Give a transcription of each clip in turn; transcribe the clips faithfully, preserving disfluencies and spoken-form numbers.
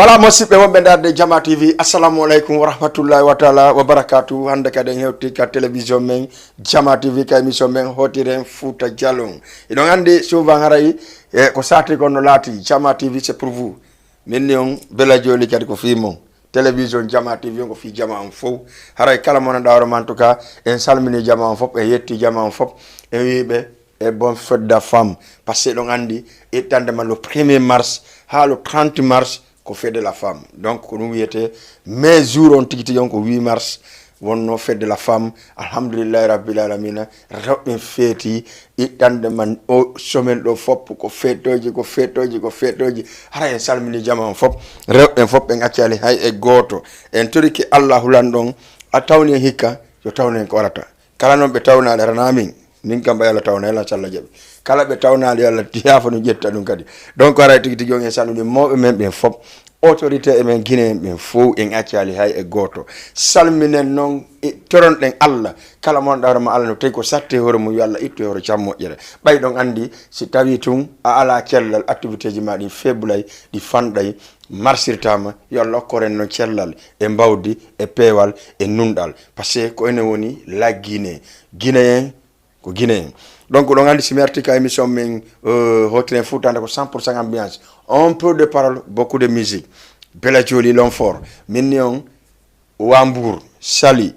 Ba musidɓe wonɓe ndaarde Jama T V, assalamu aleykum wa rahmatullahi wa taala wa barakatuh. Hannde kadi en hewti ka télévision men Jama T V, ka émission men Hotiren Fouta Jalon. Iɗon anndi souvent haray e ko saati kon no laati, Jama T V c'est pour vous. Min ni on Bella Joli kadi ko fii mon. Télévision Jama T V on ko fii jama on fow. Haray kala mo nanɗaa hoore ma, en tout cas, en salmini jama on fof, en yetti jama on fof, en wii ɓe e bonne fête de la femme. Parce que eɗon anndi ittande ma le premier mars haa le trente mars ko fête de la femme. Donc ko ɗum wiyetee, mais jour on tigi tigi on ko huit mars wonno fête de la femme. Alhamdulillahi rabbil alamina, rewɓe feeti ittande ma o semaine ɗo fof ko feetooji, ko feetooji, ko feetooji. Hara en salmini jama on fof, rewɓe fof ɓen accaali hay e gooto. En torike Allahu lanɗon, a tawni en hikka, yo tawnu en ko arata. Kala noon ɓe tawnaali, hara naa min, min kam ɓay Alla tawna, Alla calla jaɓi. Kala ɓe tawnaali, yo Alla yaafo no ƴetta ɗum kadi. Donc haray tigi tigi on en salmini mawɓe men ɓen fof, autorité e men Guinée en ɓen fow en accaali hay e gooto. Salminen noon e toronɗen Alla, kala mo nanɗaa hoore ma Alla no tawi ko satte hoore mum, yo Alla ittu e hoore cam moƴƴere. Ɓay ɗon anndi si tawi tun a alaa cellal, activité ji ma ɗin feebulay, ɗi fanɗay, marsirtaama, yo Alla okkor en noon cellal e mbawdi e peewal e nunɗal. Parce que ko enen woni la Guinée. Guinéen ko Guinéen. Donc ɗon anndi si mi arti ka émission men, euh, Hotiren Fouta, nde ko cent pour cent ambiance. Un peu de parole, beaucoup de musique. Bella Joli Lomfort. Min ni on wa Mbour, Saly,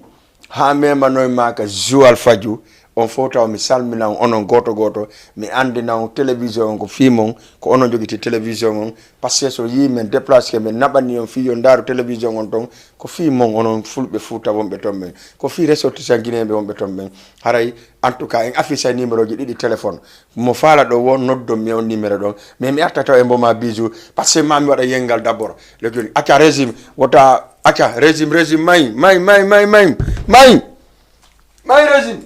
haa memanoy ma ka Joal Fadiouth, on fof taw mi salmina on onon gooto gooto, mi anndina on télévision on ko fii mon, ko onon jogiti télévision on, parce que so yii men déplacé, men naɓani on fii yo ndaaru télévision on ton, ko fii mon onon fulɓe Fouta wonɓe ton ɓen, ko fii ressortissant guinéen ɓe wonɓe ton ɓen. Haray, en tout cas, en affiche ay numéro ji ɗiɗi téléphone. Mo faala ɗo won, noddo mi on numéro ɗon. Mais mi arta taw e mboma bijou, parce que ma mi waɗa yengal d'abord. Le gueule, acca régime, wota, acca régime, régime, may, may, may, may, may, may, may régime.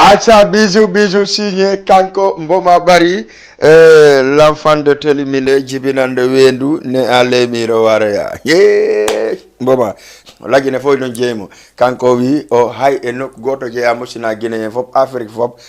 Acca, bisou, bisou, signé, kanko, Mboma Bari, eh, l'enfant de Telimile, jibinande weendu, ne a leemiro wareya. Yee, Mboma, lagine fof noon jeeymo. Kanko wi, o hay e nokku gooto jeeyamo, sina Guinée en fof, Afrique fof,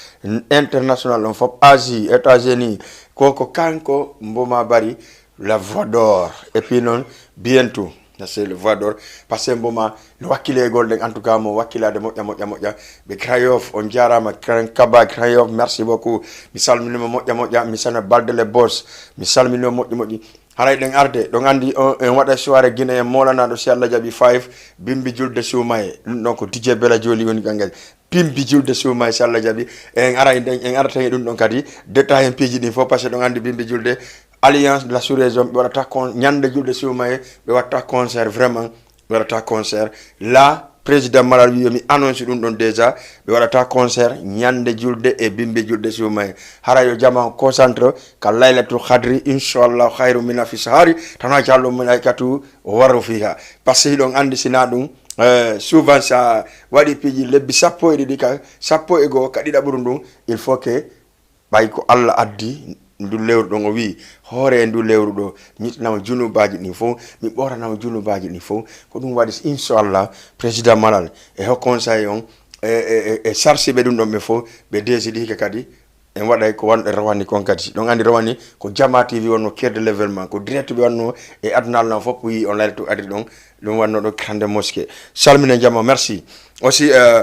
international on fof, Asie, États-Unis. Ko, ko kanko, Mboma Bari, la voix d'or. Et puis noon, bientôt, c'est le voix d'or. Parce que Mboma, no wakkileegol ɗen, en tout cas, mo wakkilaade moƴƴa, moƴƴa, moƴƴa. Ɓe Grand Yoff, on jaaraama, Grand Kaba, Grand Yoff, merci beaucoup. Mi salminiima moƴƴa, moƴƴa. Mi salmina Balde le Boss. Mi salminiima moƴƴi, moƴƴi. Haray ɗen arde, ɗon anndi on, en waɗa soirée Guinée, en moolanaaɗo, si Allah jaɓi, five, Bimbi Julde Suumaye. Ɗum ɗon ko D J Bella Joli woni ganngel. Bimbi Julde Suumaye, si Allah jaɓi. En ara, en, en arata e ɗum ɗon kadi. Détail en piiji ɗin fof, parce que ɗon anndi Bimbi Julde, Alliance de la Sous-Région, ɓe waɗata kon-, ñande Julde Suumaye, ɓe waɗata concert, vraiment, ɓe waɗata concert. La, président Malal wi, mi annonce ɗum ɗon déjà, ɓe waɗata concert ñande Julde e Bimbi Julde Suumaye. Hara yo jama on concentre ka Laylatul Qadri, inchallah, khayru min alfi sahari, tanazzalul malaikatu warruhu fiha. Parce que hiɗon anndi sina ɗum, eh, souvent sa waɗi piiji lebbi sappo e ɗiɗi ka, sappo e goo ka ɗiɗaɓuru ndun, il faut que ɓay ko Allah addi ndu lewru ɗon, o wi'i, "Hoore e ndu lewru ɗo, mi ittana mo junubaaji ɗin fof, mi ɓoorana mo junubaaji ɗin fof." Ko ɗum waɗi, inchallah, président Malal e Haut Conseil on, e, e, e, e sarsiɓe ɗum ɗon ɓe fof, ɓe décidi hikka kadi, en waɗay ko wan-, rawani kon kadi. Ɗon anndi rawani ko Jama T V wonno cœur de l'événement, ko direct ɓe wanno e aduna Allah fof, ko wi'i on Laylatul Qadri ɗon, ɗum wanno ɗo grande mosquée. Salmina jama, merci. Aussi, euh,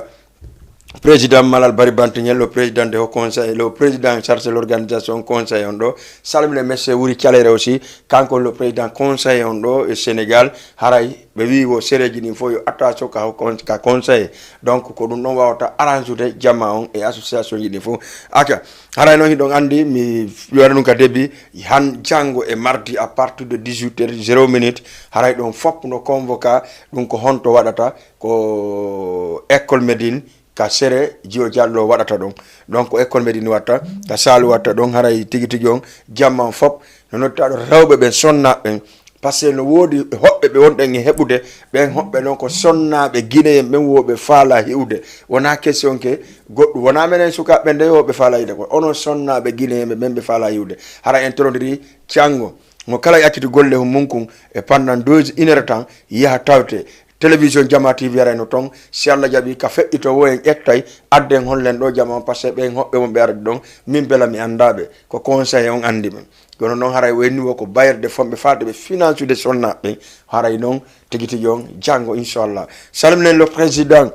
Président Malal Bari Bantiñel, le président de Haut Conseil, le président chargé de l'organisation conseil on ɗo, salmina monsieur Wuri Calere aussi, kanko le président conseil on ɗo e Sénégal, haray ɓe wi wo sereji ɗin fof yo attention ka Haut Con-, ka conseil. Donc ko ɗum ɗon wawata arrange ude jama on e association ji ɗin fof. Aka, haray noon hiɗon anndi mi waɗa ɗum ka début, han janngo e mardi à partir de dix-huit heures zéro minute, haray ɗon fof no convoqué, ɗum ko honto waɗata, ko école Médine, ka sere Jiyo Jallo waɗata ɗon. Donc, ko école Médine watta, ka Saalu watta ɗon, haray tigi tigi on, jamma on fof, no noddaaɗo rewɓe ɓen, sonnaaɓe ɓen. Parce que no woodi hoɓɓe ɓe wonɗen e heɓude, ɓen hoɓɓe noon ko sonnaaɓe Guinéen ɓen wo ɓe faalaa hi'ude. Wonaa question ke goɗɗum, wonaa menen sukaaɓe ɓen de wo ɓe faalaa hi'ude, ko onon sonnaaɓe Guinéen ɓen ɓe faalaa hi'ude. Hara en torondiri janngo, mo kala acciti golle mum kun e pendant deux, une heure temps, yaha tawte. Télévision Jama T V arayno toon, si Allah jaɓi, ka feƴƴito wo en ƴettay, adden hollen ɗo jama on, parce que ɓen hoɓɓe mon ɓe arde ɗon, min bela mi anndaa ɓe, ko conseil on anndi ɓe. Kono noon haray wenni wo ko bailleur de fonds ɓe faalde ɓe financude sonnaaɓe ɓen, haray noon tigi tigi on janngo, inchallah. Salminen le président,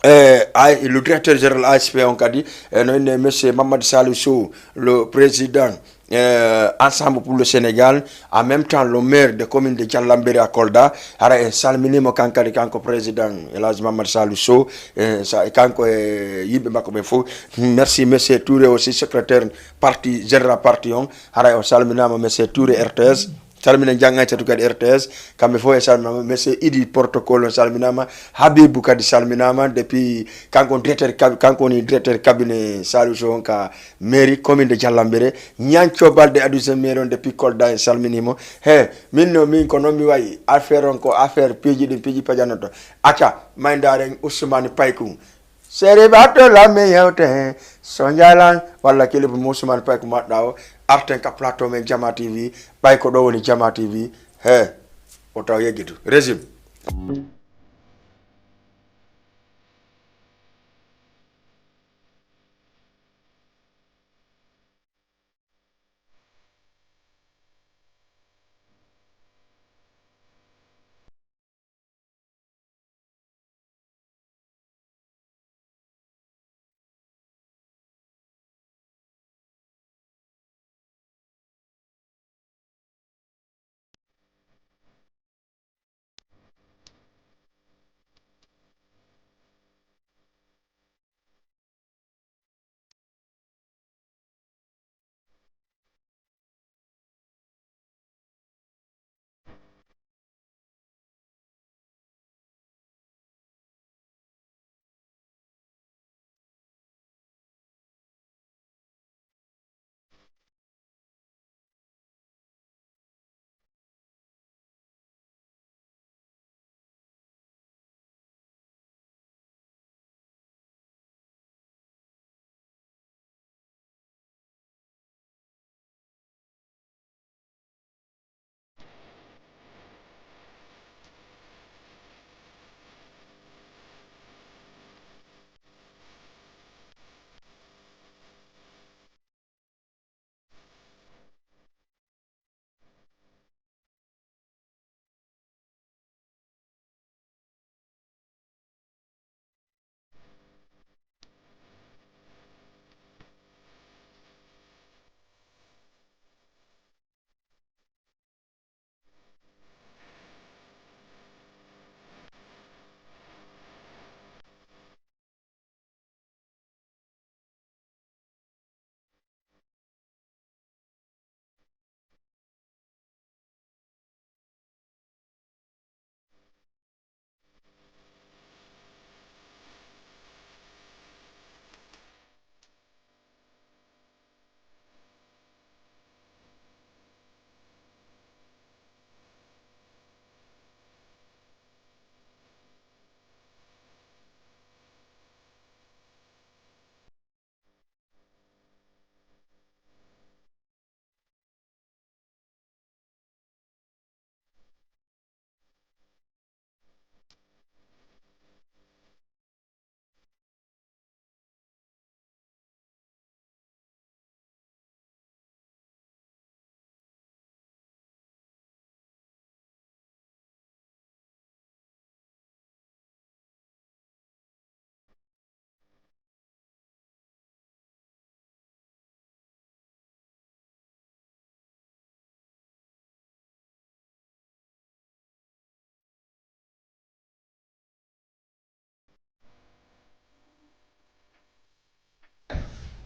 eh, ay-, le directeur général A S P on kadi, eh, no inne monsieur Mamadou Salou Sow, le président, euh, Ensemble pour le Sénégal, en même temps le maire de commune de Dialambéré à Kolda, hara en salminimo kankadi, kanko président El Hadj Mamadou Salou Sow, eh, sa-, e kanko e yimɓe makko ɓen fof. Merci, monsieur Touré aussi, secrétaire parti, général parti on, hara on salminama, monsieur Touré R T S. Salminen janngan catu kadi R T S, kamɓe fof e salminama, monsieur Idi protocole on salminama, Habibou kadi salminama, depuis kanko on directeur cab-, kanko woni directeur cabinet Salou Sow on ka mairie commune de Dialambéré. Ñanco Balde, adjoint maire on depuis Kolda, en salminii mo. He, min no, min ko noon mi wayi. Affaire on ko affaire piiji ɗin, piiji pajanotto. Acca, may ndaaren Ousmane Paykun. Seri Bato Lamine yewte, so njalan, walla kilipu Ousmane Paykun maɗɗa o. Arten ka plateau men Jama T V. Ɓay ko ɗo woni Jama T V. He, o taw yeggitu. Régime.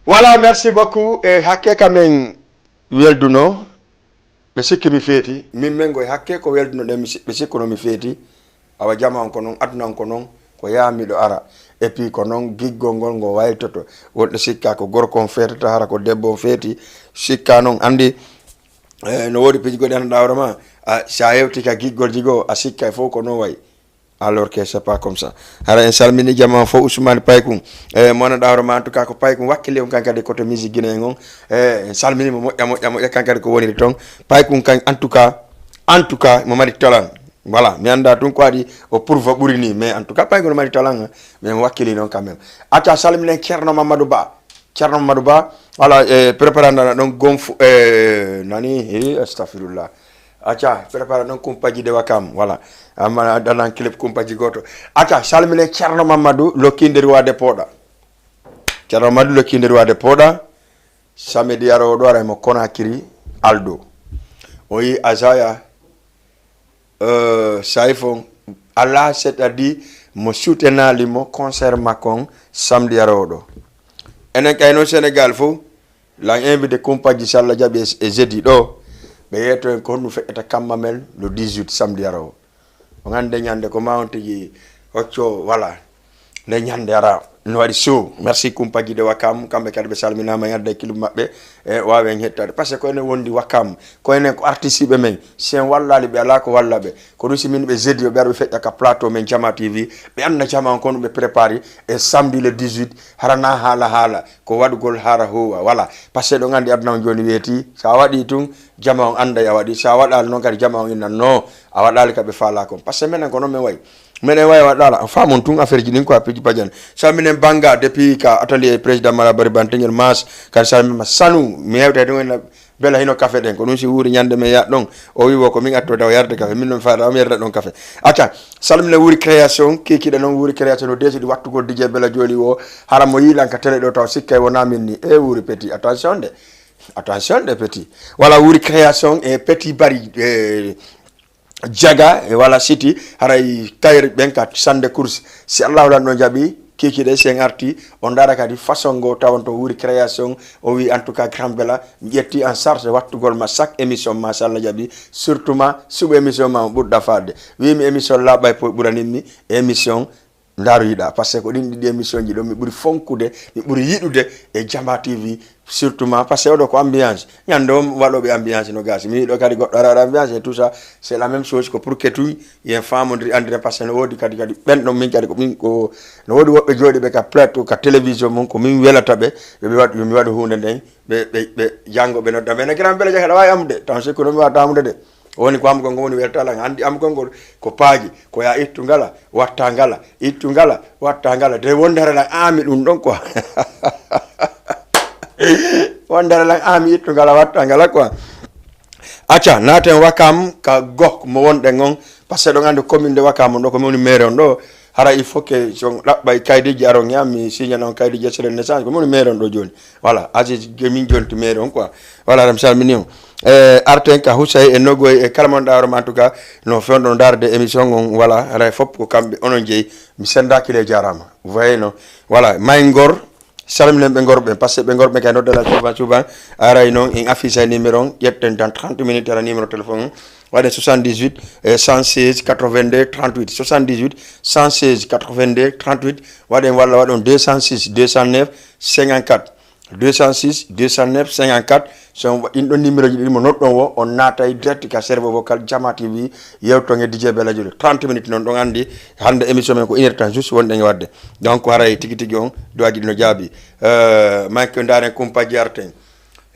Voilà, merci beaucoup. E hakke ka men welduno, ɓe sikki mi feeti. Min men goy hakke ko welduno ɗen, mi si-, ɓe sikkuno mi feeti. Awa jama on ko non, aduna on ko non, ko yaa miɗo ara. Et puis ko non giggol ngol ngo waytoto. Wonɓe sikka ko gorko on feetata, hara ko debbo on feeti. Sikka non, andi, eh, no woodi piiji goɗɗi annduɗaa hoore ma. A, si a hewti ka giggolji goo, a sikka e fof ko non wayi. Alors que c'est pas comme ça. Hara en salmini jama fof Ousmane Paykun. E mo annduɗaa hoore ma, en tout cas ko Paykun wakkili on kan kadi côté musique guinéen on. E en salmini mo moƴƴa, moƴƴa, moƴƴa kan kadi ko woniri ton. Paykun kan en tout cas, en tout cas mo mari talent. Voilà, mi anndaa tun ko waɗi o prouve ɓuri ni, mais en tout cas Paykun no mari talent, hein. Mais mo wakkili non quand même. Acca salminen Ceerno Mamadou Ba. Ceerno Mamadou Ba, voilà, e préparé na ɗon gonfu, e nani, e astafirullah. Acca, préparé ɗon kumpaji de wakam, voilà. Amma danan clip kumpaji goto. Acca, salmine Ceerno Mamadou, lokkinde roi de poɗa. Ceerno Mamadou lokkinde roi de poɗa. Samedi arooɗo ara mo Conakry Aldo. O yi Azaya, euh, Saifon, Allah, c'est-à-dire mo soutenali mo concert makko on samedi arooɗo. Enen kay non Sénégal fof, lan invité kumpaji si Allah jaɓi e, e jeudi ɗo, ɓe yeeto en ko honɗum feƴƴata kamma men le dix-huit samedi aroowo. On anndi ñande ko ma on tigi hocco, voilà. Nde ñande ara no waɗi show. Merci kumpaji de wakam, kamɓe kadi ɓe salminaama e adda e clip maɓɓe, e waawen hettade. Parce que ko enen wondi wakam, ko enen ko artiste ɓe men. Si en wallali ɓe, alaa ko walla ɓe. Ko ɗum si min ɓe jeudi o ɓe ara ɓe feƴƴa ka plateau men Jama T V, ɓe anna jama on ko ɗum ɓe prépari e samedi le dix-huit, hara na haala haala, ko waɗugol hara huwa, voilà. Parce que ɗon anndi aduna on jooni weeti, sa waɗi tun, jama on annday a waɗi. Sa waɗaali noon kadi jama on innan no, a waɗaali ka ɓe faala kon. Parce que menen ko noon men wayi. Menen wayi waɗaala, a faamon tun affaire ji ɗin ko a piji pajan. Sa minen banga depuis ka atelier président Mala Bari Banteñol Mas, kadi sa mima sanu, mi hewta tun en bela hino kafe ɗen. Ko ɗum si wuuri ñande men yaat ɗon, o wi wo ko min atto taw yarde kafe, min noon faada o mi yarda ɗon kafe. Acca, salmina wuuri création, kikiɗa noon wuuri création no desidi wattugol D J Bela Joli o, hara mo yiilan ka télé ɗo taw sikkay wona min ni. E wuuri petit, attention de. Attention de petit. Wala wuuri création e petit bari, e, jaga, e, wala siti, haray tailleur ɓen ka sande course. Si Allahu lan ɗon jaɓi, kikiɗe si en arti, on ndaara kadi façon ngo tawon to wuuri création, o wi en tout cas Grand Bela, mi ƴetti en charge wattugol ma chaque émission, machallah jaɓi, surtout ma suɓo émission ma mo ɓurɗa faade. Wimi émission laaɓay poy ɓuranimmi, émission Ndaaru yiɗa, parce que ko ɗin ɗiɗi émission ji ɗo mi ɓuri fonkude, mi ɓuri yiɗude e Jama T V, surtout ma, parce que oɗo ko ambiance. Ñande o waɗoɓe ambiance no gasi. Mi yiɗo kadi goɗɗo ara waɗa ambiance et tout ça, c'est la même chose, ko pour que tun yen famodiri andira, parce que no woodi kadi, kadi ɓen ɗon min kadi ko min ko, no woodi woɓɓe jooɗiɓe ka plateau, ka télévision mum, ko min welata ɓe, yo mi waɗu, yo mi waɗu huunde nden, ɓe, ɓe, ɓe janngo ɓe nodda ɓe, ne Grand Bela Jaka, aɗa waawi amude, tan sikku no mi waawata amude de. O woni ko amgol ngol woni weltaangal. Anndi amgol ngol ko paaji, ko ya ittu ngala, watta ngala, ittu ngala, watta ngala. De wonde hara lan aami ɗum ɗon quoi. Wonde hara lan aami ittu ngala, watta ngala quoi. Acca, naaten Wakam ka gox mo wonɗen on, parce que ɗon anndi commune de Wakam on ɗo, ko mi woni maire on ɗo. Hara il faut que si on ɗaɓɓay kaydiji aron ya, mi signana on kaydiji extrait de naissance, ko mi woni maire on ɗo jooni. Voilà, Aziz, min jonti maire on quoi. Voilà, mi salmini on. E, arten ka Husay e Nogoy e kala mon ɗawroma, en tout cas, no fewndo no ndaarde émission on, voilà, haray fof ko kamɓe onon jeyi. Mi sendaki le jarama. Vous voyez, non? Voilà, May Ngor, salminen ɓe Ngor ɓen, parce que ɓe Ngor ɓen kay noddala souvent, souvent, aray noon, en affiche ay numéro on, ƴetten dans trente minutes, ara numéro téléphone on, waɗen soixante-dix-huit, e, cent seize, quatre-vingt-deux, trente-huit, soixante-dix-huit, cent seize, quatre-vingt-deux, trente-huit, waɗen walla waɗon deux cent six, deux cent neuf, cinquante-quatre. Deux cent six, deux cent neuf, cinquante-quatre. So on ɗin ɗon numéro ji ɗin mo noɗɗon wo, on naatay direct ka serveur vocal Jama T V, yewton e D J Bella Jolly. Trente minutes noon, ɗon anndi hannde émission men ko une heure temps juste wonɗen e waɗde. Donc haray tigi tigi on duwaaji ɗi no jaabi. Euh, manque ndaaren kumpaji arten.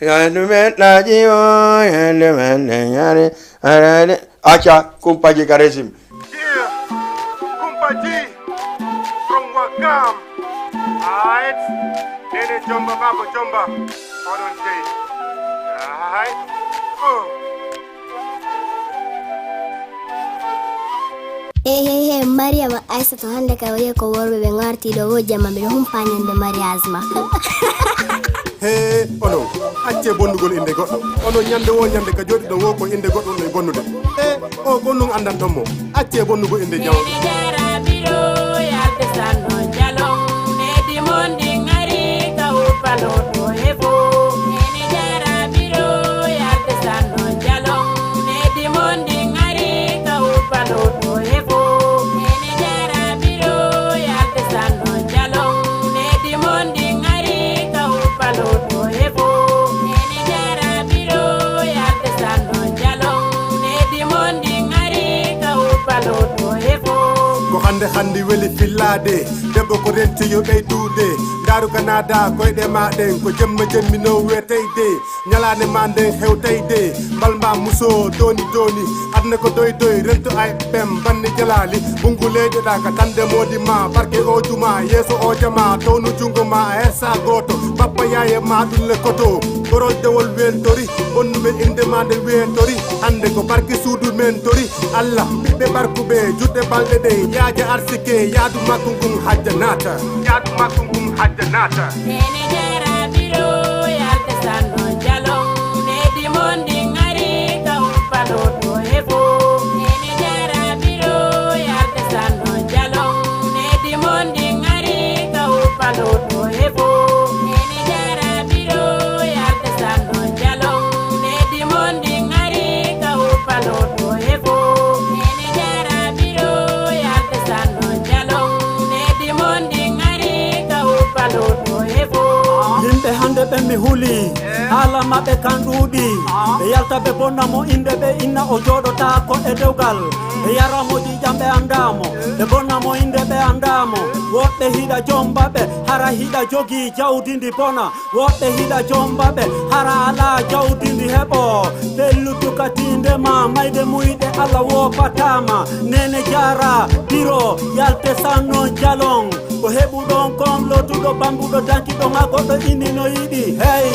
Yandu men ɗaaji o, yandu men ɗe ñaari, arade. Acca, kumpaji ka régime. Yeah, kumpaji. From Wakam. Aight. Nene Jomba, Baba Jomba. Onon dey. Aight. Oh. He he he, Mariama Aissatou, hannde kay o yehi ko worɓe ɓe ngarti ɗo, wo jamma mbiɗo humpa ñande mariage ma. Hee, onon, accee bonnugol innde goɗɗo. Onon, ñande woo ñande ka jooɗiɗon woo ko innde goɗɗo wonɗon e bonnude. Hee, o ko nun anndanton mo. Accee bonnugol innde jawɗo. Ko hannde hannde weli fillaade, debbo ko renti yo ɓeydude. Ndaaru Kanada koyɗe ma ɗen, ko jemma jemmi no weteyde. Ñalaande ma nden hewteyde, mbal ma muso doni doni. Aduna ko doy doy, rento ay pem banni jalaali. Ɓunngu leyɗe ɗa ka tande moodi ma, barke o juma, yeeso o jama, townu junngo ma a hessa gooto. Bappa yaaye ma ɗum le koto, gorol dewol wentori, ɓonnuɓe innde ma nde wentori. Hannde ko barke suudu men tori. Allah, ɓiɓɓe barkuɓe, juɗɗe balɗe ɗe, yaaja arsike, yaadu makko ngun hajja naata. Yaadu makko ngun hajja naata. Nene jara biro, yalta sanno jalon, nedi mondi ngari, ka upaloto efo. Nene jara biro, yalta sanno jalon, nedi mondi ngari, ka upaloto efo. Nene jara biro, yalta sanno jalon, nedi mondi ngari, ka upaloto efo. Nene jara biro, yalta sanno jalon, nedi mondi ngari, ka upaloto efo. Yimɓe hannde ɓen mi huli, haala maɓɓe kan ɗuuɗi. Ɓe yalta ɓe bonna mo innde, ɓe inna o jooɗotaako e dewgal. Ɓe yara mo ƴiiƴam ɓe anndaa mo, ɓe bonna mo innde ɓe anndaa mo. Woɗɓe hiɗa jomba ɓe, hara hiɗa jogii jawdi ndi bona. Woɗɓe hiɗa jomba ɓe, hara alaa jawdi ndi heɓo. Pellutu ka tiinde ma, mayde muyɗe Allah woopataama. Nene jara, biro, yalte sanno jalon. Ko heɓuɗon kon lootuɗo bambuɗo dankiɗo haa goɗɗo inni no yiɗi. Hey,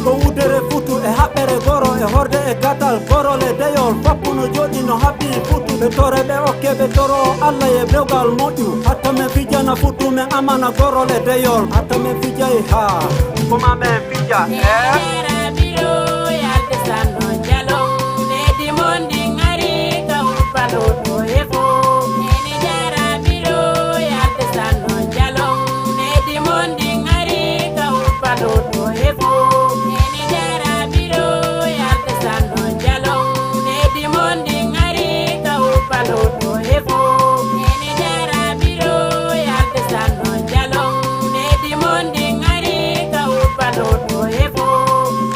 ko wudere futu e haɓɓere goro e horde e gatal gorol e deyol. Foppu no jooɗi no haɓɓi futu. Ɓe tore ɓe okke ɓe toro Allah e dewgal moƴƴu. Hatta men fijana futu men amana gorol e deyol. Hatta men fijay haa. Koma men fija, eh?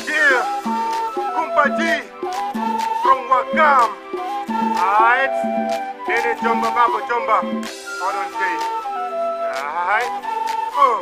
Yeah, Kumpa G from Wakam. Aight, Nene Jomba, Baba Jomba. Oɗon dey. Aight. Oh.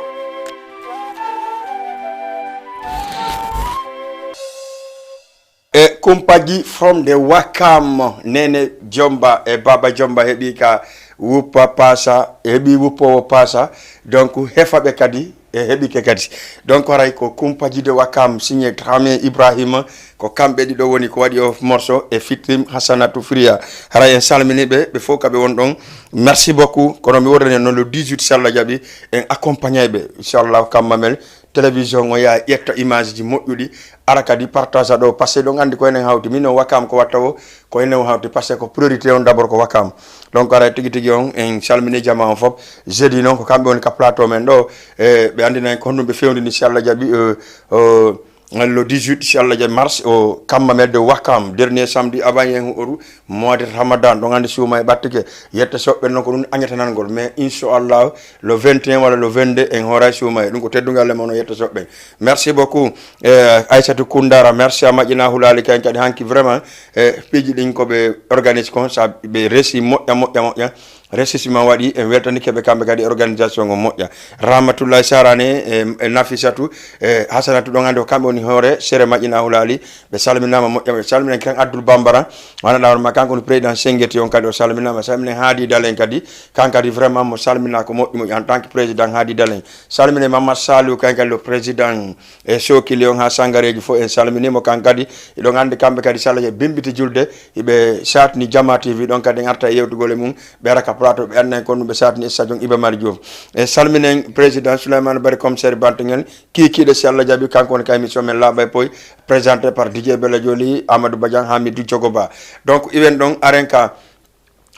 E Kumpaji from the Wakam, Nene Jomba e Baba Jomba heɓi ka wuppa pasa, heɓi wuppowo pasa. Donc hefa ɓe kadi, e heɓike kadi. Donc haray ko Kumpaji de Wakam, signé Dramé Ibrahima, ko kamɓe ɗiɗo woni ko waɗi o morceau e fitrim Hasanatu Fria. Haray en salmini ɓe, ɓe fof kaɓe won ɗon. Merci beaucoup. Kono mi wordani noon le dix-huit, si Allah jaɓi, en accompagnay ɓe, inchallah, Kamma Mel. Télévision o yaha ƴetta image ji moƴƴuɗi, ara kadi partage ɗo, parce que ɗon anndi ko enen hawti. Min o Wakam ko watta o, ko enen o hawti, parce que ko priorité on d'abord ko Wakam. Donc ara tigi tigi on, en salmini jama on fof. Jeudi noon ko kamɓe woni ka plateau men ɗo, e ɓe anndina en ko honɗum ɓe fewndini, si Allah jaɓi, euh, euh, le dix-huit, si Allah jaɓi, mars, o Kamma Mel de Wakam, dernier samedi avant yen oru, mois de Ramadan, ɗon anndi suuma e ɓattike. Yetta soɓɓen noon ko ɗum añata nangol, mais inchallah le vingt et un walla le vingt-deux en hooray suuma e ɗum ko teddungal e mon o yetta soɓɓen. Merci beaucoup. Eh, Aissatou Koundara, merci a maƴƴina hulaali kayen kadi hanki vraiment, eh, piiji ɗin ko ɓe organise kon sa ɓe resi moƴƴa moƴƴa moƴƴa. Resisima waɗi, en weltanike ɓe kamɓe kadi e organisation o moƴƴa. Rahmatullahi Sarane e, e Nafisatu e Hasanatu ɗon hannde ko kamɓe woni hoore sere maƴƴina hulaali. Ɓe salminaama moƴƴa, ɓe salmina kiran Abdoul Bambara. Wona ɗawon ma kanko woni président Sengeti on kadi o salminaama. Salminen Hadi Dalen kadi, kan kadi vraiment mo salmina ko moƴƴi moƴƴi en tant que président Hadi Dalen. Salminen Mamadou Saliou kan kadi le président e Sokili on haa Sangareji fof en salminimo kan kadi. Iɗon anndi kamɓe kadi sala e bimbiti julde, iɓe satni Jama T V ɗon kadi en arta e yewtugol e mum. Ɓe ara ka plateau ɓe anna en kon ɗum ɓe satni e stadion Iba Mar Diouf. E salminen président Souleymane Bari commissaire Bantingel, kiikiiɗe si Allah jaɓi kanko woni ka émission men Laaɓa e Poy, présenté par D J Bella Joli, Amadou Badiane, Hamidou Diogoba. Donc iwen ɗon aren ka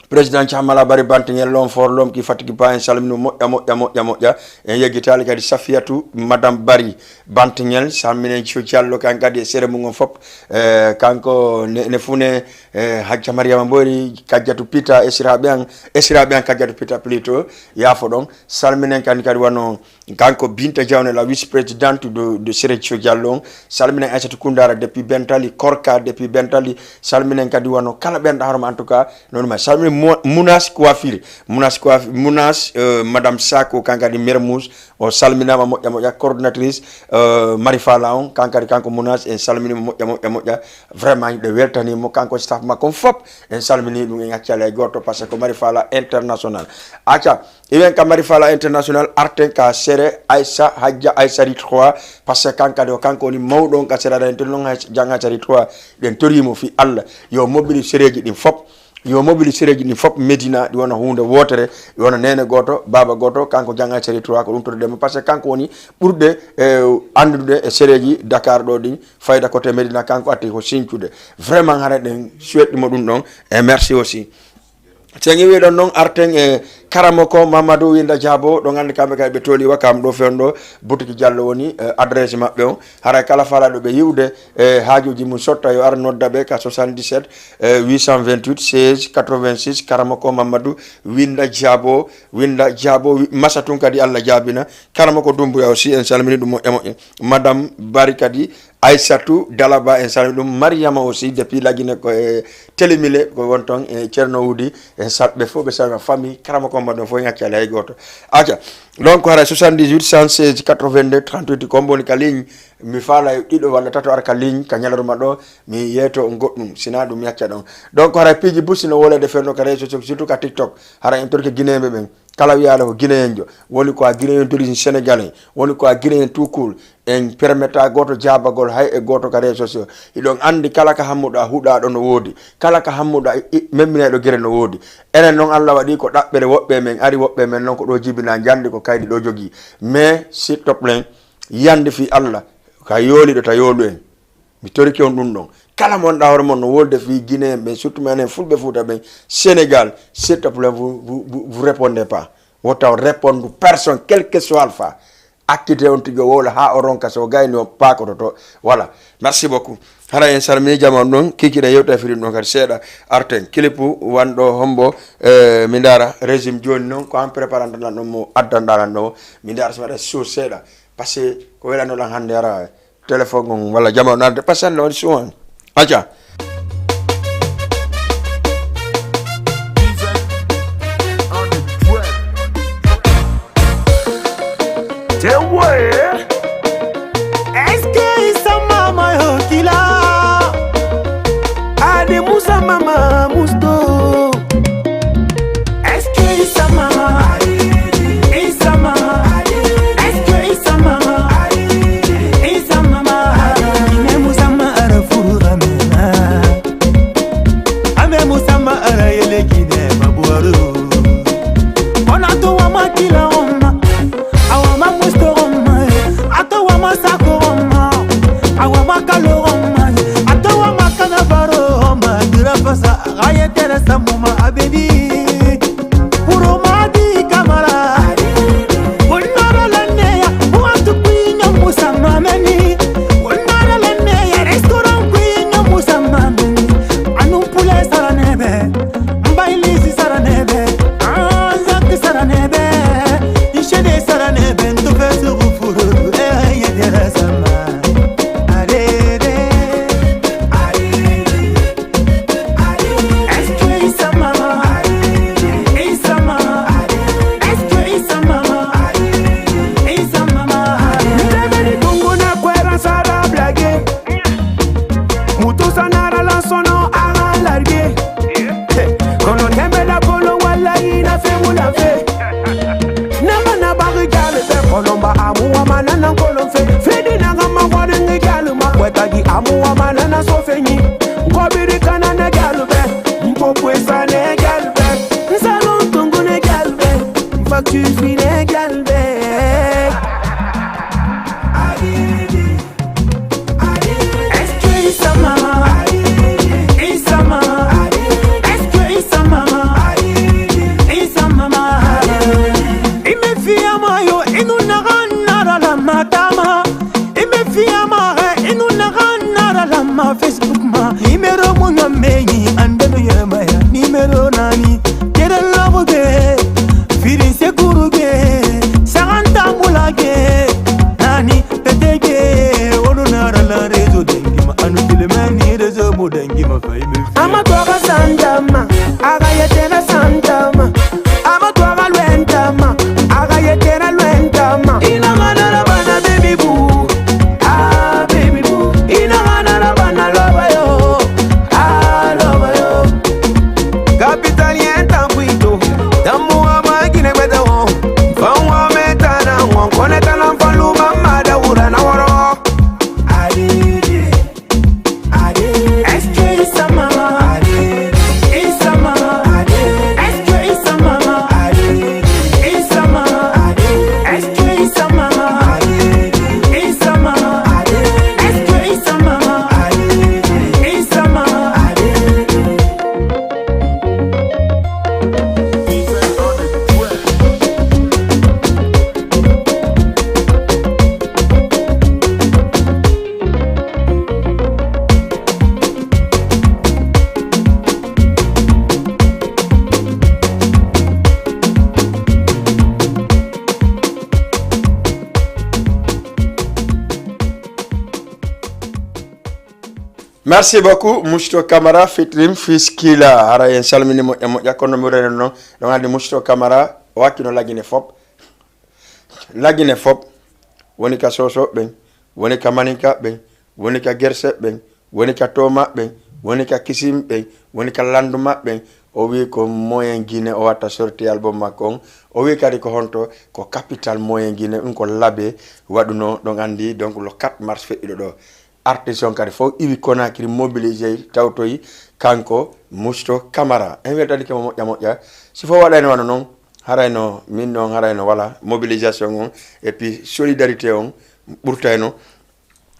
Président Thiamala Bari Bantingel, l'homme fort, l'homme qui fatigue pas, en salmini moƴƴa, moƴƴa, moƴƴa, moƴƴa. En yeggitaali kadi Safiyatu, Madame Bari Bantingel, salminen Cio Diallo, kan kadi e sere mum on fop. Eh, kanko ne, ne fuu ne, eh, Hajja Mariama Mbori, Kajjatu Pita, esiraaɓe an, esiraaɓe an Kajjatu Pita plutôt, yaafo ɗon. Salminen kadi, kadi wano kanko Binta Diawne, la vice-présidente de, de Sere Cio Diallo on. Salminen Aissatou Koundara depuis Bentali, Korka depuis Bentali. Salminen kadi wano kala ɓen ɗa hoorema, en tout cas, non ma salmini Mo-, Mounas Coiffure, Mounas Coiffure, Mounas, euh, Madame Sako, kan kadi Mermoz, o salminama moƴƴa moƴƴa, coordinatrice, euh, Mari Fala on, kan kadi kanko Mounas, en salminima moƴƴa moƴƴa moƴƴa, vraiment hiɗo weltanimo, kanko staff makko on fop, en salmini ɗum, en accali hay goto, parce que ko Mari Fala international. Acca, iwen ka Mari Fala international, arten ka sere Aissa, Hajja Aissa Ri trois, parce que kan kadi o kanko woni mawɗo on ka sere aɗa en tori non hay Jang Aissa Ri trois, ɗen torimo fi Allah, yo mobilis sereji ɗin fop, yo mobilis sereji ɗin fop Médina, ɗi wona hunde wotere, ɗi wona nene goto, baba goto, kanko Jang Aissa Ri trois, ko ɗum torɗen mo, parce que kanko woni ɓurɗe, eh, anndude e sereji Dakar ɗo ɗin, fayda côté Médina, kanko atti ko sincude. Vraiment, hara ɗen suwetɗimo ɗum ɗon, et merci aussi. Sen iwi ɗon noon, arten e Karamoko Mamadou Winda Diabo, ɗon anndi kamɓe kadi ɓe tooliwa kam ɗo fewndo, boutique Diallo woni, eh, adresse maɓɓe on. Haray kala faalaaɗo ɓe yi'ude, eh, haajuuji mum sotta, yo ar nodda ɓe ka soixante-dix-sept, eh, huit cent vingt-huit, seize quatre-vingt-six, Karamoko Mamadou Winda Diabo, Winda Diabo, wi-, masa tun kadi Allah jaabina. Karamoko Dumbuya aussi, en salmini ɗum moƴƴa moƴƴa. Madame Bari kadi, Aissatou Dalaba, en salmini ɗum. Mariama aussi, depuis Lagine ko e Telemile, ko won ton, e Ceerno Wudi, en sal-, ɓe fof ɓe salmina famille, Karamoko Mamadou fof en accali hay gooto. Acca, donc hara soixante-dix-huit, cent seize, quatre-vingt-deux, trente-huit, ko mbo woni ka ligne, mi faala ɗiɗo walla tato ar ka ligne, ka ñalaruma ɗo, mi yeeto on goɗɗum, sina ɗum mi acca ɗon. Donc hara piiji busi no wolede fewndo ka réseaux sociaux, surtout ka TikTok, hara en torke Guinéen ɓe ɓen. Kala wiyaano ko Guinéen jo, woni ko a Guinéen d'origine sénégalais, woni ko a Guinéen tout court, en permetta gooto jaabagol hay e gooto ka réseaux sociaux. Hiɗon anndi kala ka hammuɗo a huɗaaɗo no woodi, kala ka hammuɗo a i-, i-, memminayɗo gere no woodi. Enen noon Allah waɗi ko ɗaɓɓere woɓɓe men ari, woɓɓe men noon ko ɗo jibina njanndi ko kaydi ɗo jogii. Mais s'il te plaît, yande fii Allah, ka yooliɗo ta yoolu en. Mi torike on ɗum ɗon. Kala mo anndaa hoore mon no wolde fii Guinéen ɓen, surtout menen Fulɓe Fuuta ɓen, Sénégal, s'il te plaît, vous, vous, vous, vous répondez pas. Wota on répondu personne, quel que soit alpha. Activité on tigi o wowla haa o ronka, so o gayni on paakototo. Voilà. Merci beaucoup. Hara en salmini jama on ɗon, kikiɗen yewta e filim ɗon kadi seeɗa. Arten, clip wanɗo hombo, eh, mi ndaara régime jooni noon, ko an préparante lan ɗon mo addanɗa lan ɗon. Mi ndaara so mi waɗa show seeɗa. Parce que ko welanno lan hannde hara téléphone on walla jama on arde, parce que hannde waɗi suwan. Acca. Tewe. Est-ce que Issa Mama yo kila? Ade Musa Mama musto. Est-ce que Issa Mama? Issa Mama. Est-ce que Issa Mama? Issa Mama. Ne Musa ma ara furu ramena. Ame Musa ma ara yele kine mabuaru. Ona to wa ma kila oma. Awa ma musto oma. Ato wa ma sako oma. Awa ma kalo oma. Ato wa ma kana baro oma. Dira pasa. Aye tere samuma abedi. Puro madi kamara. Wonnara lanneya. Wantu kuinyo musamameni. Wonnara lanneya. Restaurant kuinyo musamameni. Anum pule saranebe. Mbailisi saranebe. Anzaki saranebe. Ishede saranebe. Ntufesu gufuru. Eh, yedere sama. Arere. Arere. Est-ce que Issa Mama? Issa Mama. Est-ce que Issa Mama? Issa Mama. Ndemeni kunguna kwera sara blage. Mutu sanara lansono a large. Kono tembe la polo wala ina fe mula fe. Nanga na bagi jalu be kolomba amu wa manana kolon fe. Fedi nanga ma wani ngi jalu ma kweta gi amu wa manana so fe nyi. Kobiri kana ne jalu be. Mpopwe sa ne jalu be. Nsalon tungu ne jalu be. Mfaktu fi ne jalu be. Est-ce que Issa Mama? Issa Mama. Est-ce que Issa Mama? Merci beaucoup, Musto Camara, featuring Fiskila. Hara en salmini moƴƴa moƴƴa, kono mi renen noon, ɗon anndi Musto Camara, o wakkino lagine fop. Lagine fop, woni ka Soso ɓen, woni ka Maninka ɓen, woni ka Gerse ɓen, woni ka Toma ɓen, woni ka Kisim ɓen, woni ka Landu maɓɓen. O wi ko Moyen Guinée o watta sorti album makko on. O wi kadi ko honto, ko capital Moyen Guinée, ɗum ko Labé waɗuno, ɗon anndi, donc le quatre mars feƴƴuɗo ɗo. Artiste on kadi fof iwi Conakry mobilisé tawtoyi kanko Musto Camara. En weltanike mo moƴƴa moƴƴa. Si fof waɗayno wano noon, harayno min noon, harayno wala mobilisation on, et puis solidarité on ɓurtayno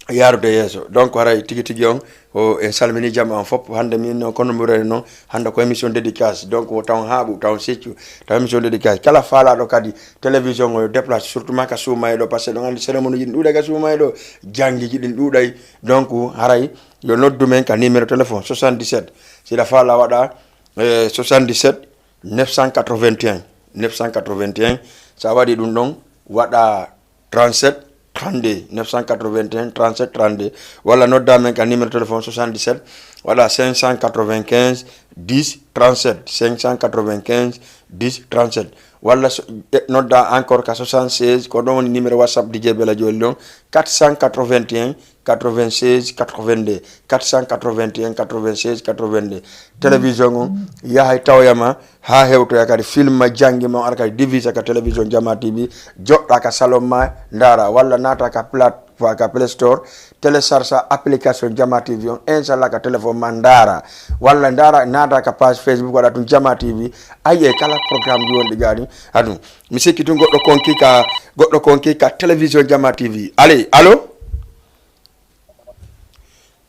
yaarude yeeso. Donc haray tigi tigi on, o, en salmini jama on fof. Hannde min noon, kono mbiɗen noon, hannde ko émission dédicace. Donc o tawon haaɓu, tawon seccu, taw émission dédicace. Kala faalaɗo kadi télévision o yo déplace, surtout ma ka Suumayee ɗo, parce que ɗon anndi cérémonie ji ɗin ɗuuɗay ka Suumayee ɗo, jangiji ɗin ɗuuɗay. Donc haray yo noddu men ka numéro téléphone soixante-dix-sept. Si la faala waɗa, eh, soixante-dix-sept neuf cent quatre-vingt-un, neuf cent quatre-vingt-un. Sa waɗi ɗum ɗon, waɗa trente-sept trente-deux, neuf cent quatre-vingt-un trente-sept trente-deux. Walla nodda men ka numéro téléphone soixante-dix-sept, waɗa cinq cent quatre-vingt-quinze dix trente-sept, cinq cent quatre-vingt-quinze dix trente-sept. Walla so, e, nodda encore ka soixante-seize, ko ɗon woni numéro WhatsApp D J Bella Jolly ɗon, quatre cent quatre-vingt-un quatre-vingt-seize quatre-vingt-deux, quatre cent quatre-vingt-un quatre-vingt-seize quatre-vingt-deux. Télévision on yahay tawoyama ha hewtoya kadi, film ma, janngi ma, on ara kadi divisa ka télévision Jama T V, joɗɗa ka salon ma, ndaara, walla naata ka plat, ka Play Store, télécharge application Jama T V on, inchallah ka téléphone ma ndaara, walla ndaara, naata ka page Facebook, waɗa tun Jama T V, ayi e kala programme ji wonɗi gaani. Haɗum, mi sikki tun goɗɗo konki ka, goɗɗo konki ka télévision Jama T V. Allez, allô?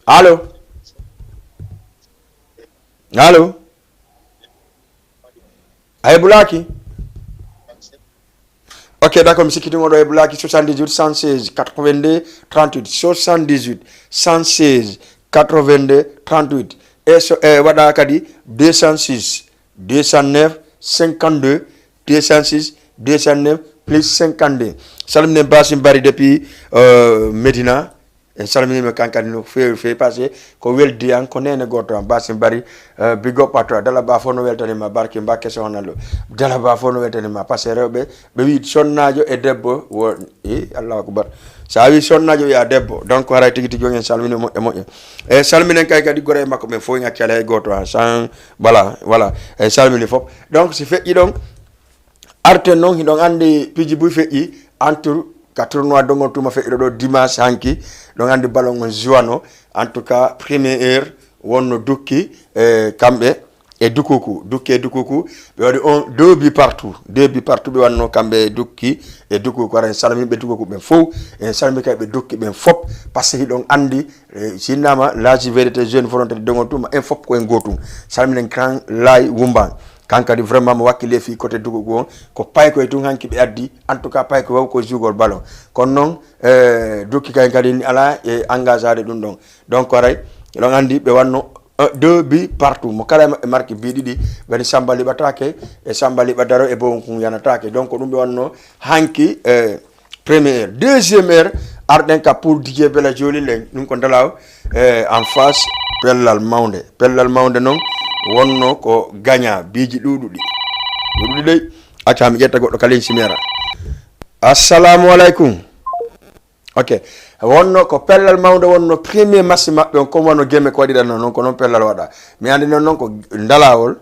Allô? Allô? A hebulaaki? Ok, d'accord, mi sikkiti mo ɗo hebulaaki. Soixante-dix-huit cent seize quatre-vingt-deux trente-huit, soixante-dix-huit cent seize quatre-vingt-deux trente-huit. E so, e waɗa kadi deux cent six deux cent neuf cinquante-deux, deux cent six deux cent neuf plus cinquante-deux. Salminen Basim Bari depuis, euh, Medina. En salminima kan kadi no feewi feewi, parce que ko weldi an, ko nene goto an, Basim Bari, euh, big up à toi. Dala ba fof no weltanima, barki Mbakke Soxna Lo. Dala ba fof no weltanima, parce que rewɓe, ɓe wi sonnaajo e debbo wo, i, Allahu Akbar. Sa wi sonnaajo, wiya debbo. Donc haray tigi tigi on en salmini moƴƴa moƴƴa. E salminen kay kadi gore makko ɓen fof, en accani hay goto an, sans, voilà, voilà. En salmini fof. Donc si feƴƴi ɗon, arten noon, hiɗon anndi piiji buy feƴƴi, entre ka tournoi Dongon Tuma feƴƴuɗo ɗo dimanche hanki, ɗon anndi ballon on juwano. En tout cas, première heure wonno Dukki, e kamɓe e Dukuku, Dukki e Dukuku, ɓe waɗi on deux buts partout, deux buts partout ɓe wanno kamɓe e Dukki e Dukuku. Ara en salmini ɓe Dukuku ɓen fof, en salmini kay ɓe Dukki ɓen fof, parce que hiɗon anndi, e, si innama la vérité jeune volonté de Dongon Tuma, en fof ko en gotum. Salminen Grand Lay Wumban. Kan kadi vraiment mo wakkili e fii côté Dukuku on, ko paykoye tun hanki ɓe addi. En tout cas, paykoye waw ko jugol ballon. Kono noon, eh, Dukki kay kadi ni ala e engagade ɗum ɗon. Donc, aray, eɗon anndi ɓe wanno, eh, deux buts partout. Mo kala e maɓɓe marki bi ɗiɗi, woni Samba Liɓataake e Samba Liɓa Daro e Bowon Kun Yanataake. Donc, ko ɗum ɓe wanno hanki, eh, première heure. Deuxième heure, arɗen ka pool D J Bella Jolly len. Ɗum ko Ndalaw, eh, en face Pellal Mawnde. Pellal Mawnde noon wonno ko gagnant, biiji ɗuuɗuɗi. Ɗuuɗuɗi dey. Acca mi ƴetta goɗɗo ka ligne, si mi ara. Assalamu aleykum. Ok. Wonno ko Pellal Mawnde wonno premier match maɓɓe on, comme wano Geme ko waɗiranno noon, ko noon Pellal waɗa. Mi anndi noon, noon ko Ndalawol,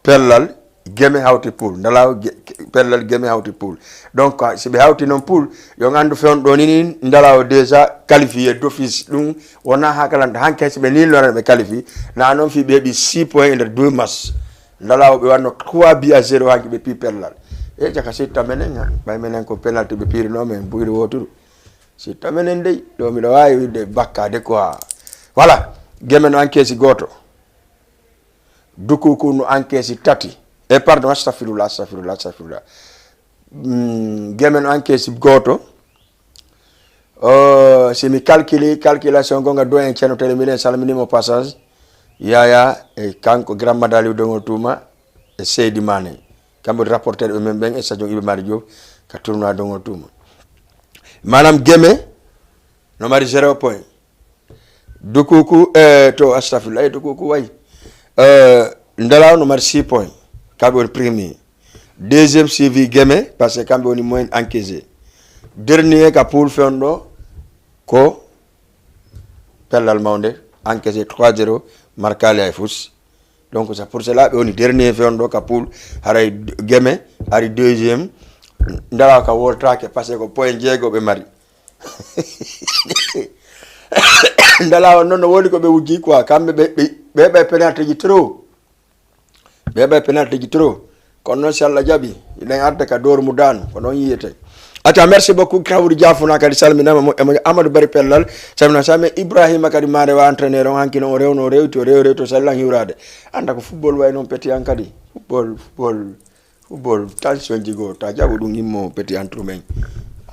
Pellal, Geme hawti pool. Ndalaw, Ge-, Pellal, Geme hawti pool. Donc, ah, si ɓe hawti noon pool, yo anndu fewn ɗo ni, ni Ndalaw déjà qualifié d'office. Ɗum wona hakalanta. Hanke si ɓe nilnora ɓe qualifié. Na noon fii ɓe heɓi six points e nder deux matchs. Ndalaw ɓe wanno trois buts à zéro hanke ɓe pii Pellal. E jaka sitta menen, ha. Ɓay menen ko penalty ɓe piirino men, buyri wooturu. Sitta menen dey, ɗo miɗo waawi wiide bakkaade quoi. Voilà, Geme no encaissi gooto. Dukuku no encaissi tati. E pardon, astafirullah, astafirullah, astafirullah. Mm, Geme no encaissi gooto. Oh, si mi calculi, calculation gonga doyen Ceerno Tele, miɗen salminimo passage. Yaya, e kanko Grand Madali Dongo Tuma, e Seydi Mané. Kamɓe woni rapporteur ɓe men ɓen e Sadio Iba Mari Diop ka tournoi Dongo Tuma. Maanaam Geme no mari zéro point. Dukuku, eh, to, astafirullah, eh, Dukuku, way. Eh, Ndalaw no mari six points. Kamɓe woni premier. Deuxième suivi Geme, parce que kamɓe woni moins encaissé. Dernier ka poule fewndo ko Pellal Mawnde, encaissé trois zéro, markaali hay fus. Donc, c'est pour cela, ɓe woni dernier fewndo ka poule, haray Geme ari deuxième. Ndalaw ka woltaake, parce que ko point jeego ɓe mari. Ndalaw noon no woni ko ɓe wujji quoi, kamɓe ɓe, ɓe, ɓe ɓay penalty ji trop. Ɓe ɓay penalty ji trop. Kono noon, si Allah jaɓi, hiɗen arde ka dooru mu daanu, ko noon yiyete. Acca, merci beaucoup, Kawri Jafuna kadi salminama, mo, mo Amadou Bari Pellal, salminama, salmi Ibrahima kadi Marewa entraîneur on, hanki noon o rewno, o rewti, o rew, rewti, o sallan hiwrade. Anda ko football way noon, peti an kadi. Football, football, football, tension ji goo, ta jaɓu ɗum immo, peti an, trum en.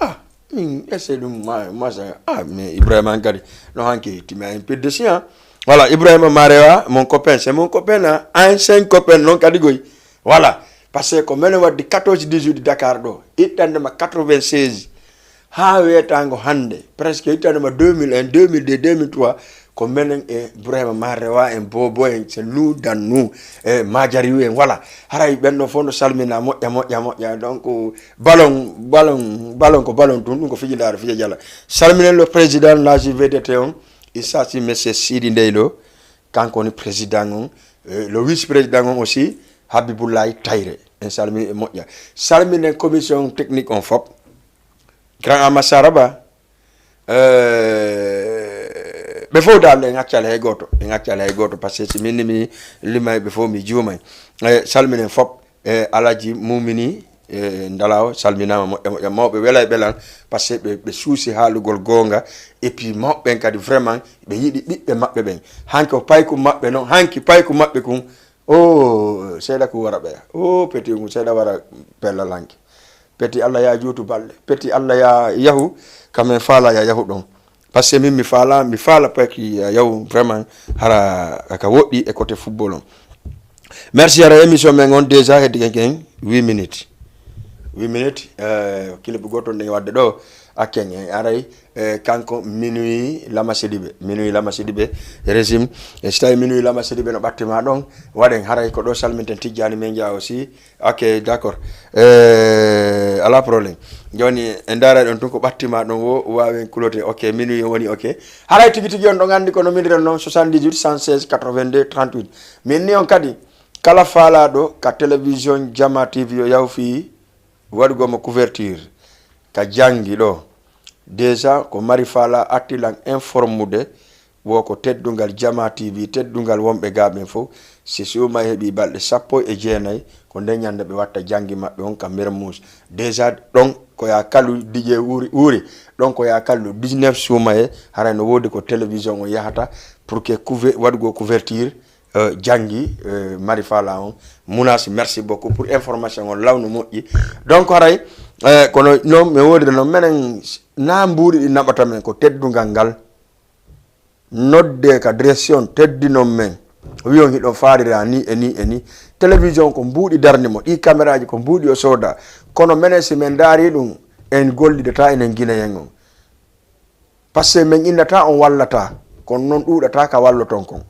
Ah, min essaye ɗum, ma, masa, ah, mais Ibrahima an kadi, no hanki, timi en pidde si, ah. Voilà, Ibrahima Marewa, mon copain, c'est mon copain, hein. Ancien copain, noon kadi goy. Voilà, parce que ko menen waddi quatorze dix-huit Dakar ɗo, ittande ma quatre-vingt-seize. Haa weetaango hannde, presque ittande ma deux mille un, deux mille deux, deux mille trois, ko menen e Ibrahima Marewa en, Bobo en, c'est nous dans nous, e Majariw en, voilà. Haray ɓen ɗon fof no salmina, moƴƴa, moƴƴa, moƴƴa. Donc, ballon, ballon, ballon ko ballon tun, ɗum ko fijindaare, fija jala. Salminen le président la J V D T on, il s'agit monsieur Sidi Ndeylo, kanko woni président on, eh, le vice-président on aussi, Habibullahi Tayre. En salmini e moƴƴa. Salminen commission technique on fop. Grand Ama Saraba, eh, ɓe fof dal en accali hay gooto, en accali hay gooto, parce que si min ni mi limay ɓe fof mi juumay. Eh, salminen fop, eh, Alaji Mumini, eh, Ndalaw, salminama moƴƴa, moƴƴa, mawɓe welay ɓe lan, parce que ɓe, ɓe suusi haalugol goonga, et puis mawɓe ɓen kadi vraiment, ɓe yiɗi ɓiɓɓe maɓɓe ɓen. Hanki o payku maɓɓe non, hanki payku maɓɓe kun, o seeɗa ko wara ɓeya. O peti ngu seeɗa wara pella lanki. Peti Allah ya juutu balɗe. Peti Allah ya yahu, kamen faala ya yahu ɗon. Parce que min mi faala, mi faala paki ya yahu vraiment hara ka woɗɗi e côté football on. Merci, hara émission men on déjà heddi ken ken huit minutes. Huit minutes, euh, clip goto ndin wadde ɗo, akken en aray, eh, kanko Minuit Lama Sidibe. Minuit Lama Sidibe, régime. E si tawi Minuit Lama Sidibe no ɓattima ɗon, waɗen haray ko ɗo salminten Tijjani men Dia aussi. Ok, d'accord. Eh, ala problème. Joni, en ndaray ɗon tun ko ɓattima ɗon wo, wawen kulote. Ok, Minuit woni ok. Haray tigi tigi on ɗon andi ko no miniren non, soixante-dix-huit, cent seize, quatre-vingt-deux, trente-huit. Min ni on kadi, kala faalaɗo ka télévision Jama T V yo yahu fii waɗugol mo couverture ka janngi ɗo. Déjà ko mari faala arti lan informude wo ko teddungal Jama T V, teddungal wonɓe ga ɓen fof. Si suuma heɓi balɗe sappo e jeenayi, ko nde ñande ɓe watta janngi maɓɓe on ka Mermoz. Déjà ɗon ko ya kallu diƴe wuuri, wuuri. Ɗon ko ya kallu dix-neuf suumaye, haray no woodi ko télévision on yahata pour que couver-, waɗugol couverture, euh, janngi, euh, mari faala on. Munas, merci beaucoup pour information on, lawnu moƴƴi. Donc, haray, euh, kono non mi woodiri non, menen na mbuuɗi ɗi naɓata men ko teddungal ngal. Nodde ka direction teddinon men. Wiyon hiɗon faarira ni e ni e ni. Télévision ko mbuuɗi darni mo, ɗi caméraji ko mbuuɗi o sooda. Kono menen si men ndaari ɗum, en gollidata enen Guinéen on. Parce que men innata on wallata, kono non ɗuuɗata ka walloton kon.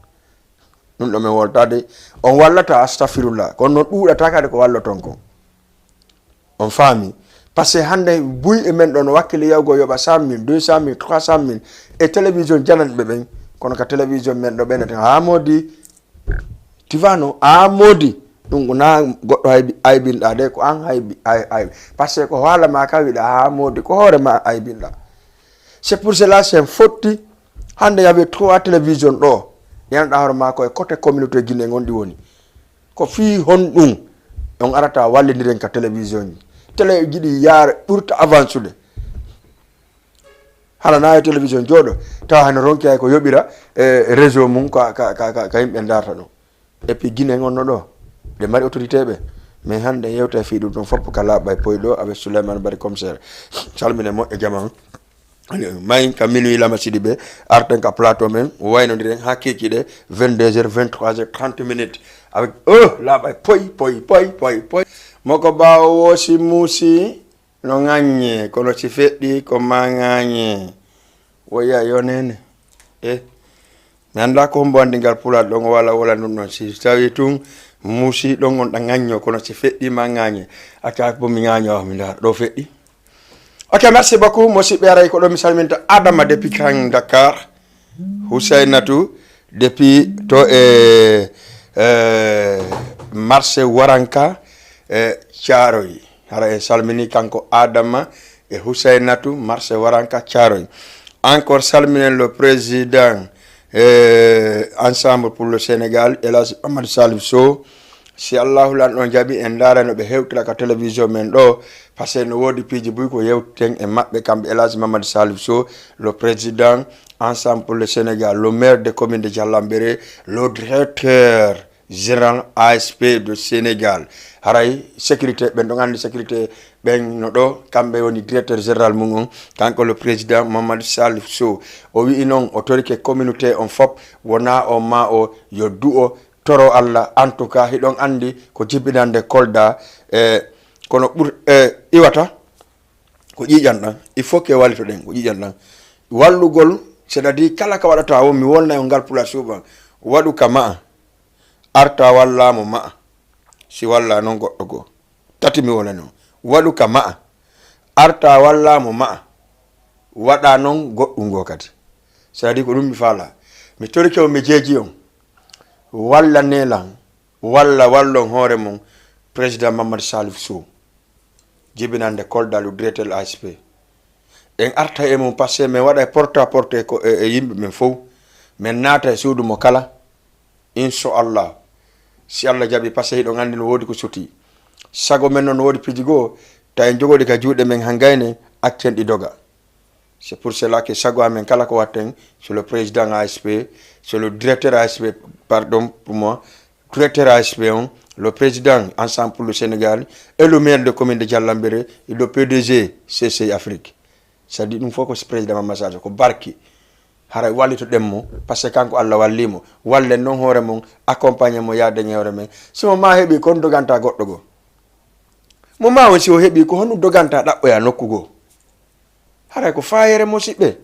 Ɗum ɗo men woltade, on wallata, astafirullah, kono non ɗuuɗata kadi ko walloton kon. On faami? Parce que hannde buy e men ɗo no wakkili yahugo yoɓa cent mille, deux cent mille, trois cent mille e télévision jananɓe ɓen, kono ka télévision men ɗo ɓen eten, haa moodi, tivano, haa moodi, ɗum ko na goɗɗo haybi-, aybinɗa de, ko an haybi-, ay-, aybi. Parce que ko haala ma ka wiɗa, haa moodi, ko hoore ma aybinɗa. C'est pour cela, c'est fotti, hannde yawi trois télévision ɗo, yanɗa hoore ma ko e côté communauté Guinée ngon ɗi woni. Ko fii honɗum on arata wallindiren ka télévision ji? Télé ji ɗi yaara ɓurta avancude. Hala na e télévision jooɗo, tawa hano ronki hay ko yoɓira, e réseau mum ka, ka, ka, ka, ka yimɓe darta ɗum. Et puis Guinée on no ɗo, ɗe mari autorité ɓe. Mais hannde yewta fii ɗum ɗon fof ka laaɓa e poy ɗo avec Souleymane Bari Commissaire. Salmine moƴƴa jama on. Mayin ka Minuit Lama Sidibe, arten ka plateau men, waynodiren haa kiikiiɗe vingt-deux heures, vingt-trois heures, trente minutes. Avec, oh, laaɓa e poy, poy, poy, poy, poy. Moko ɓaawo woosi muusi, no ŋaññe, kono si feɗɗi ko ma ŋañe. Woya yonene. Eh, Mi anndaa ko hombo anndi ngal pulaar ɗon o wala wala ɗum ɗon. Si tawi tun musi ɗon on ɗa ŋañño, kono si feɗɗi ma ŋañe, acca bo mi ŋaño, mi ndaara ɗo feɗɗi. Ok, merci beaucoup. Musidɓe, aray ko ɗo mi salminta Adama depuis Grand Dakar, Husaynatu depuis to e, e marché Waranka, e Thiaroye. Hara en salmini kanko Adama e Husaynatu, marché Waranka Thiaroye. Encore salminen le président, e Ensemble pour le Sénégal, El Hadj Amadou Salif Sow. Si Allahu lan ɗon jaɓi, en ndaara no ɓe hewtira ka télévision men ɗo, parce que no woodi piiji buy ko yewtiten e maɓɓe, kamɓe El Hadj Mamadou Salif Sow, le président Ensemble pour le Sénégal, le maire de commune de Diallambéré, le directeur général A S P de Sénégal. Haray sécurité, ɓen ɗon anndi sécurité, ɓen no ɗo, kamɓe woni directeur général mum on, kanko le président Mamadou Salif Sow. O wi'i noon, o torike communauté on fop, wona o ma o yo du'o, toro Allah. En tout cas, hiɗon anndi ko jibinande Kolda, e kono ɓur, e iwata ko ƴiiƴan ɗan. Il faut que wallitoɗen ko ƴiiƴan ɗan. Wallugol, c'est-à-dire kala ka waɗata o, mi wolnay on ngal pula suuɓan. Waɗu ka ma'a, arta walla mo ma'a. Si walla noon goɗɗo goo. Tati mi wolnay on. Waɗu ka ma'a, arta walla mo ma'a. Waɗa noon goɗɗum goo kadi. C'est-à-dire ko ɗum mi faala. Mi torike on, mi jeeji on. Walla nelan, walla wallon hoore mon, président Mamadou Salif Sow, jibinande Kolda, le directeur A S P. En arta e mum, parce que min waɗa porte à porte ko e, e yimɓe men fow. Min naata e suudu mo kala. Inchallah. Si Allah jaɓi, parce que hiɗon anndi no woodi ko suti. Sago men noon no woodi piiji goo, tawi en jogoɗi ka juuɗe men han gayne, accen ɗi doga. C'est pour cela que sago amen kala ko watten, sur le président A S P, sur le directeur A S P, pardon pour moi, directeur A S P on, le président Ensemble pour le Sénégal, et le maire de commune de Diallambéré, et le P D G C C I Afrique. C'est-à-dire ɗum fof ko président Mamadou Sadio, ko barki. Haray wallitoɗen mo, parce que kanko Allah walli mo. Wallen noon hoore mon, accompagner mo yaaden e hoore men. Si mo ma heɓi, kon doganta goɗɗo goo. Mo ma on si o heɓi, ko honɗum doganta ɗaɓɓoya nokku goo. Haray ko fayere, musidɓe.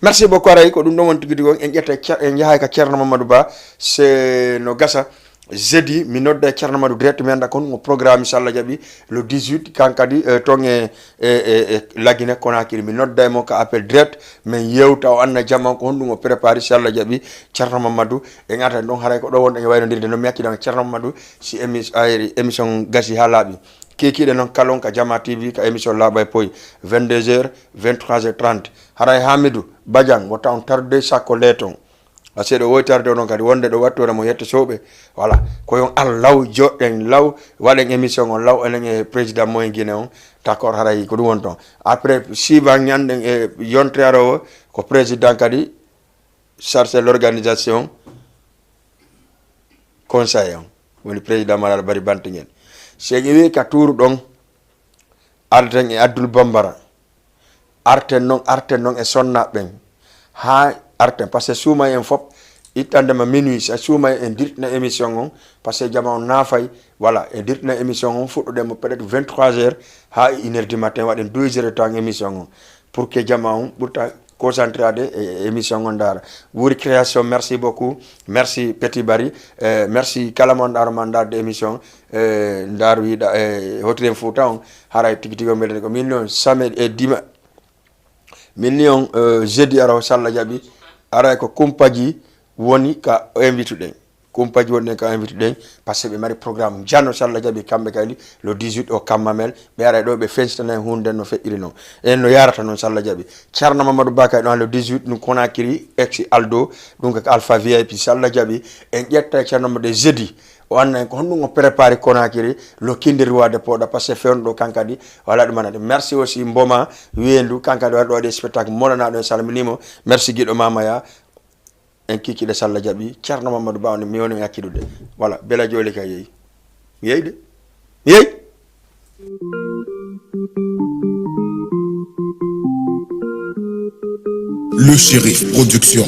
Merci beaucoup. Aray ko ɗum ɗon woni tigi tigi on. En ƴetta Cer-, en yahay ka Ceerno Mamadou Ba, se no gasa. Jeudi, mi nodda e Ceerno Mamadou direct, mi annda ko honɗum o programme, si Allah jaɓi, le dix-huit, kan kadi, eh, ton e, e, e, e Lagine Conakry. Mi nodda e mo ka appel direct, min yewta, o anna jama on ko honɗum o préparé, si Allah jaɓi, Ceerno Mamadou. En arta ɗon, haray ko ɗo wonɗen e waynodirde, no mi accida on Ceerno Mamadou, si émi-, ayri, émission gasi haa laaɓi. Kiikiiɗe noon kalon ka Jama T V, ka émission Laaɓa e Poy, vingt-deux heures, vingt-trois heures trente. Haray Hamidou Badiane, wota on tarde sakko leeton. A seeɗa o woy tarde onon kadi, wonde ɗo wattu wona mo yette sowɓe. Voilà. Ko yon al law, joɗɗen law, waɗen émission on law, enen e président moyen Guinée on. D'accord, haray ko ɗum woni toon. Après, suivant ñanden e yontere arowo, ko président kadi, chargé l'organisation, conseil on woni président Malal Bari Bantingel. Si en iwi ka tuuru ɗon, arden e Abdoul Bambara, arten noon, arten noon e sonnaaɓe ɓen, haa arten, parce que suumay en fof, ittande ma minuit, si a suumay en dirtina émission on, parce que jama on naafay, voilà, en dirtina émission on, fuɗɗoɗen mo peut-être vingt-trois heures haa une heure du matin, waɗen deux heures de temps émission on, pour que jama on ɓurta concentrade e, e émission on ndaara. Wuri Création, merci beaucoup. Merci Petit Bari. Eh, merci kala mo ndaaro ma ndaarde émission. Eh, ndaar wiɗa, eh, hotiren Fouta on. Haray tigi tigi on mbeɗen ko min noon samedi e dima. Min ni on, eh, jeudi ara o salla jaɓi. Aray ko kumpaji woni ka invite ɗen. Kumpaji wonɗen ka invite ɗen, parce que ɓe mari programme jano, so Allah jaɓi, kamɓe kadi, le dix-huit o kammamel, ɓe ara ɗo, ɓe fensitana en huunde nden no feƴƴiri non. En no yarata non, so Allah jaɓi. Ceerno Mamadou Ba kay ɗon le dix-huit, ɗum Conakry, ex Aldo, ɗum ko Alpha V I P, so Allah jaɓi. En ƴetta e Ceerno Mamadou e jeudi, o anna en ko honɗum o préparé Conakry, le kindi roi de Poda, parce que fewndo ɗo kankadi, wala ɗum anade. Merci aussi Mboma, Weendu, kankadi wala ɗo waɗi spectacle, molanaɗo en salminimo. Merci giɗo Mamaya. En kikiɗe so Allah jaɓi, Ceerno Mamadou Ba, on mi woni e accidude. Voilà, bela jooli ka yeeyi. Mi yeeyi de. Mi yeeyi. Le Shérif Production.